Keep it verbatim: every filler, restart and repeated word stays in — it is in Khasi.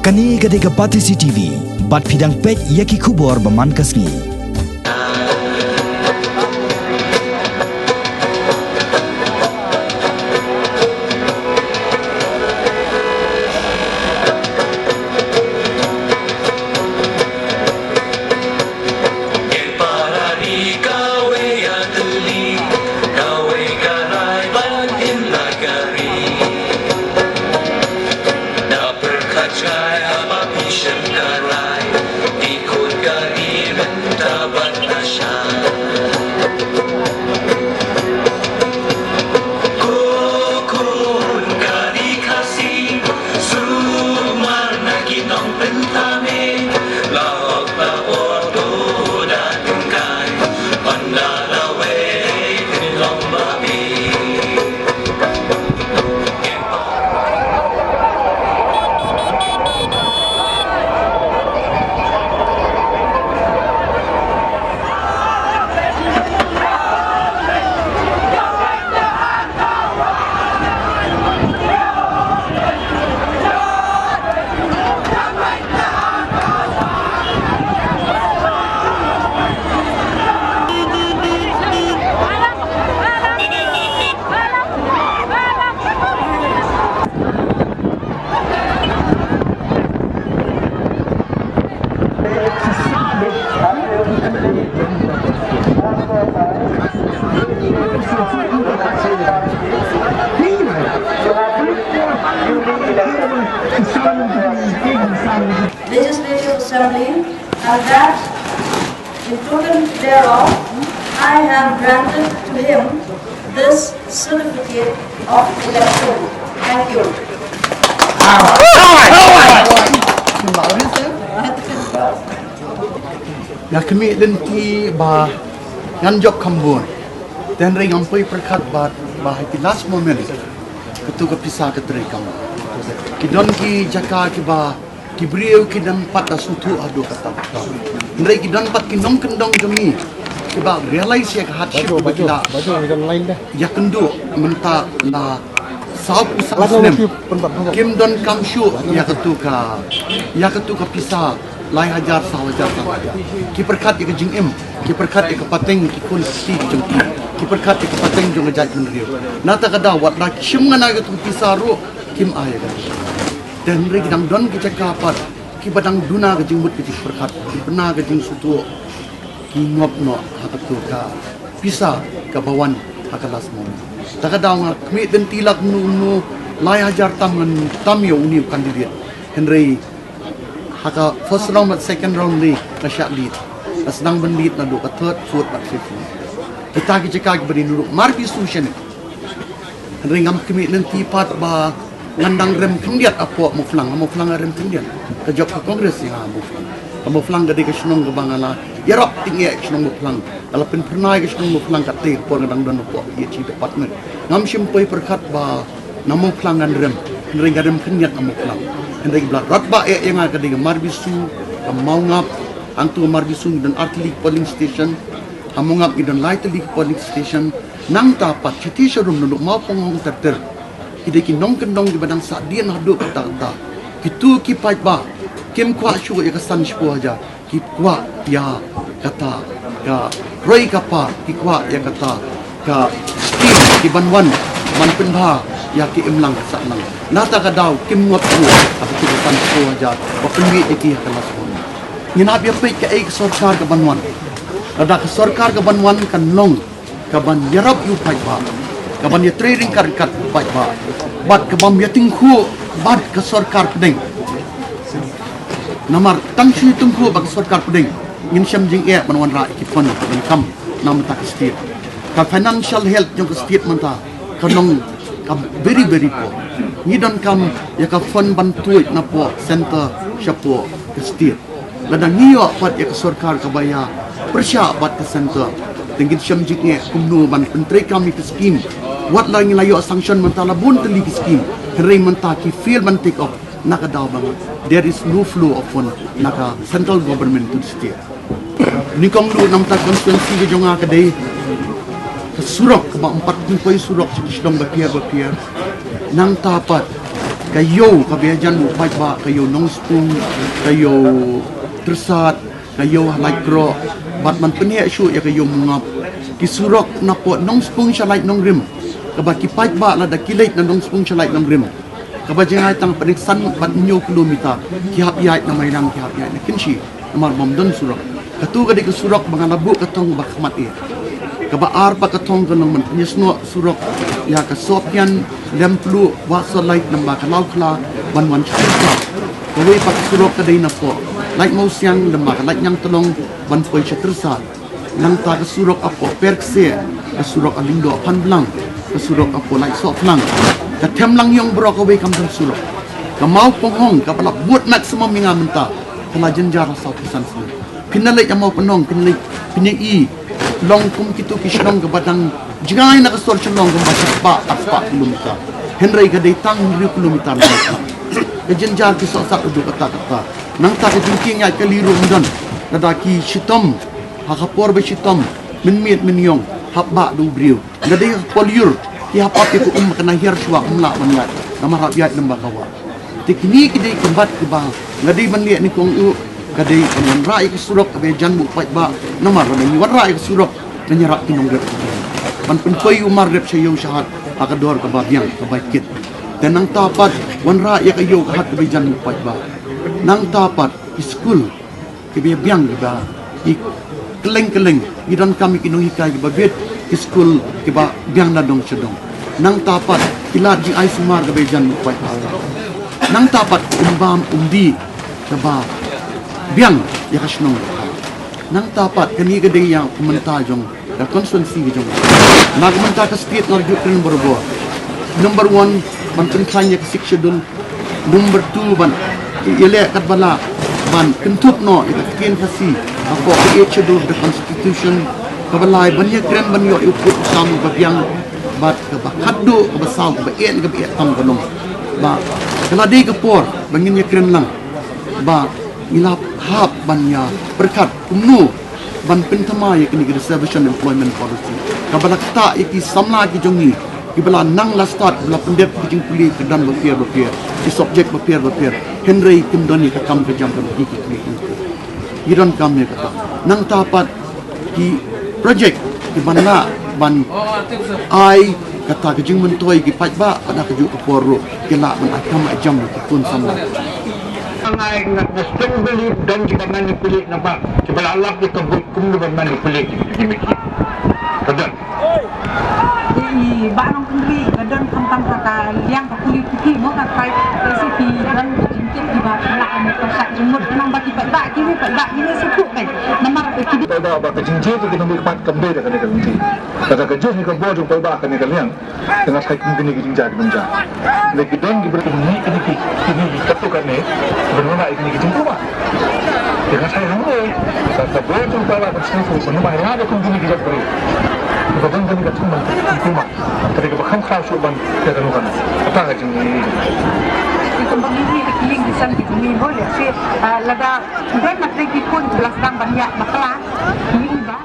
Kane ka dei ka Batesi T V, bad phi dang peit ïa ki khubor ba man ka sngi. Legislative Assembly, and that in token thereof, I have granted to him this certificate of election. Thank you. Nga khmih lynti ba ngan jop kham bun. Te hynrei ngam poi pyrkhat bad ba ha ki last moment katu ka pisa ka trei kam. Ki don ki jaka kiba ki briew ki don pat da sngewthuh haduh katta katta. Hynrei ki don pat ki nongkyndong jong ngi kiba realize ïa ka hardship ba ki la ïakynduh mynta la sawphew saw snem. Kim don kam shuh ïa katu ka, ïa katu ka pisa lai hajar, saw hajar, saw hajar. Ki pyrkhat ïa ka jingim, ki pyrkhat ïa ka pateng ki khun ki kti ki jong ki, ki pyrkhat ïa ka pateng jong ka jaitbynriew. Nata ka daw wat la ki shim ngan ai katu ka pisa ruh kim ai ïa ka. Te hynrei ki dang don ki jaka pat kiba dang duna ka jingmut ka jingpyrkhat, ki bna ka jingsngewthuh, ki ngop noh ha katu ka pisa kaba wan ha ka last moment. Ta ka daw nga khmih lynti la kumno kumno, lai hajar tam ngan tam ïa une u candidate. Hynrei ha ka first round bad second round ne nga shah lead. Nga sdang ban lead naduh ka third, fourth bad fifth. Kita ki jaka kiba dei naduh Marbisu shane. Hynrei ngam khmih lynti pat ba ngan dang rem khyndiat hapoh Mawphlang, ha Mawphlang nga rem khyndiat. Ka jop ka Congress ïa nga ha Mawphlang. Ka Mawphlang ka dei ka shnong kaba nga la ïarap tyngeh ka shnong Mawphlang. Ka la pynphyrnai ka shnong Mawphlang katei ka por nga dang don hapoh P H E department. Ngam shym poi pyrkhat ba na Mawphlang ngan rem. Hynrei nga rem khyndiat na Mawphlang. Hynrei ba la rat ba eh ïa nga ka dei ka Marbisu, ka Mawngap, hangtu Marbisu ngi don ar tylli polling station, ha Mawngap ngi don lai tylli polling station, nangta pat shatei sharum naduh Mawphanghong ter ter. Ki dei ki nongkyndong kiba dang sahdien haduh katta katta. Kitu ki paidbah kim kwah shuh ïa ka san shiphew hajar. Ki kwah ïa kata ka roi ka par, ki kwah ïa kata ka scheme ki ban wan ban pynbha ïa ki imlang ka sahlang. Nata ka daw kim ngop shuh ha ka san shiphew hajar ba pynmih ïa ki ha ka last moment. Ngin hap ïa peit kaei ka sorkar ka ban wan. Lada ka sorkar ka ban wan kan long ka ban ïarap ïa u paidbah, ka ban ïatrei ryngkat ryngkat u paidbah, bad ka bym ïatyngkhuh bad ka sorkar pdeng. Namar tang shu ïatyngkhuh bad ka sorkar pdeng ngin shem jingeh ban wanrah ïa ki fund ban kam na mynta ka state. Ka financial health jong ka state mynta ka long ka very very poor. Ngi donkam ïa ka fund ban tuid napoh center shapoh ka state. Lada ngi ïoh pat ïa ka sorkar kaba ïa pyrshah bad ka center, te ngin shem jingeh kumno ban pyntreikam ïa ka scheme. Wat la ngi la ïoh sanction mynta la bun tylli ki scheme, hynrei mynta ki fail ban take off na ka daw ba nga, there is no flow of fund na ka central government to the state. Nyngkong duh na mynta ka constituency ka jong nga ka dei ka surok kaba ym pat poi surok sha ki shnong bapher bapher. Nangta pat Ka ïew kaba ïajan u paidbah, ka ïew Nongspung, ka ïew Tyrsad, ka ïew ha Laitkroh, bad man pynheh shuh ïa ka ïew Mungap. Ki surok napoh Nongspung sha Laitonongrim, kaba ki paidbah lada ki leit na Nongspung sha Laitonongrim, kaba jngai tang pdeng san bad hynñiew kilometer, ki hap ïaid na Mairang, ki hap ïaid na Kynshi. Namar bym don surok. Katu ka dei ka surok ba nga la buh ka thong ba khmat ïa. Kaba ar pat ka thong ka long ban pynïasnoh surok ïa ka Sohpdiang, Lempluh, Wahsohlait, lem bad ka Lawkhla, ban wan sha Tyrsad. Kawei pat ka surok ka dei napoh Laitmawsiang, lem bad ka Laitngiangtlong, ban poi sha Tyrsad. Nangta ka surok hapoh Perkseh, ka surok ha Lyngdoh Phanblang, ka surok hapoh Laitsohphlang. Ka Themlang Ïong baroh kawei kam don surok. Ka Mawphonghong kaba la bud maximum ïa nga mynta, ka la jynjar ha saw phew san snem. Phin leit ha Mawphonghong, phin leit, phin ïohi long kum kitu ki shnong kaba dang jngai na ka sor Shillong kumba shaphang arspah kilometer. Hynrei ka dei tang hynriew kilometer na ka. Ka jynjar ki sohsat haduh katta katta. Nangta ka jingkieng ïaid kali ruh ym don. Lada ki shitom, ha ka por ba shitom, mynmiet mynïong, hap bah da u briew. Nga dei ha ka por lyiur, ki hap ap ïa ka um ba kan hiar shuwa, ym lah ban ïaid, namar hap ïaid lem bad ka wah. Te kine ki dei ki mat kiba nga dei ban leh nyngkong uh, ka dei ban wanrah ïa ka surok kaba ïajan bad u paidbah, namar lada ngi wanrah ïa ka surok, kan ïarap ki nongrep. Ban pynpoi u mar rep sha ïew sha hat ha ka dor kaba biang, kaba kit. Te nangta pat wanrah ïa ka ïew ka hat kaba ïajan bad u paidbah. Nangta pat ki skul kiba biang, kiba, ki kylleng kylleng, ki donkam ïa ki nonghikai kiba bit, ki skul kiba biang na dong sha dong. Nangta pat ki lad jingai sumar kaba ïajan bad u paidbah. Nangta pat um bam um dih kaba biang ïa ka shnong. Nangta pat kane ka dei ïa ka mynta jong ka constituency ka jong. Na ka mynta ka state nga la ju kren barabor. Number one, ban pynkhlaiñ ïa ka Sixth Schedule. Number two, ban ïaleh katba lah ban kynthup noh ïa ka ktien Khasi hapoh ka Eighth Schedule of the Constitution. Kaba lai, ban ïakren ban ïoh ïa u pud u sam uba biang. Bad kaba khatduh, kaba saw, kaba eh, kaba eh tam ka long ba ka la dei ka por ba ngin ïakren lang, ba ngi la hap ban ïa pyrkhat kumno ban pynthymmai ïa kane ka Reservation Employment Policy, kaba la ktah ïa ki samla ki jong ngi, kiba la nang la stad, kiba la pyndep ki jingpule ki don bapher bapher, ki subject bapher bapher. Hynrei kim don ïa ka kam ka jam ka ki ki ki ki. Ki donkam ïa kata. Nangta pat ki project kiban lah ban ai kata ka jingmyntoi ki paidbah, bad ha kajuh ka por ruh ki lah ban ai kam ai jam ki khun samla. Nga, nga, nga sdang believe don kiba manipulate, namar kiba la lap ïa ka vote kumno ban manipulate ïa ki. Ka don. I Bah Nongkynrih, ka don khamtam ka, ka liang ka politiki mo, ka kai, ka si ki don ka jingkit kiba la ka mo ka sat jingmut, nang ba ki paidbah ki, paidbah ki ne sukuk kai. Namar ki. Paidbah ba ka jingjia ki nang bi khmat kam dei da kane ka lynti. Kata ka jur hi ka bor jong paidbah kane ka liang. Te nga sa kum kine ki jingjia ki nang jia. Lei ki don ki briew ki ni kine ki, kine ki katto katne, ki ban wanrah ïa kine ki jingpyrkhat. Te nga sa hangne, ka, ka bor jong paidbah ka sngewthuh, ban wanrah ïa kum kine ki jait briew. Ki ba don kane ka jingpyrkhat, kata ka ba kham khraw shuh ban ïa kano kano. Kata ka jing. Ki kum ba ngi ïa ki ling ki san ki jong ngi mo, ïa shi, ah, lada don na ki khun ki ba la sdang ban ïa bakla, ngi ba.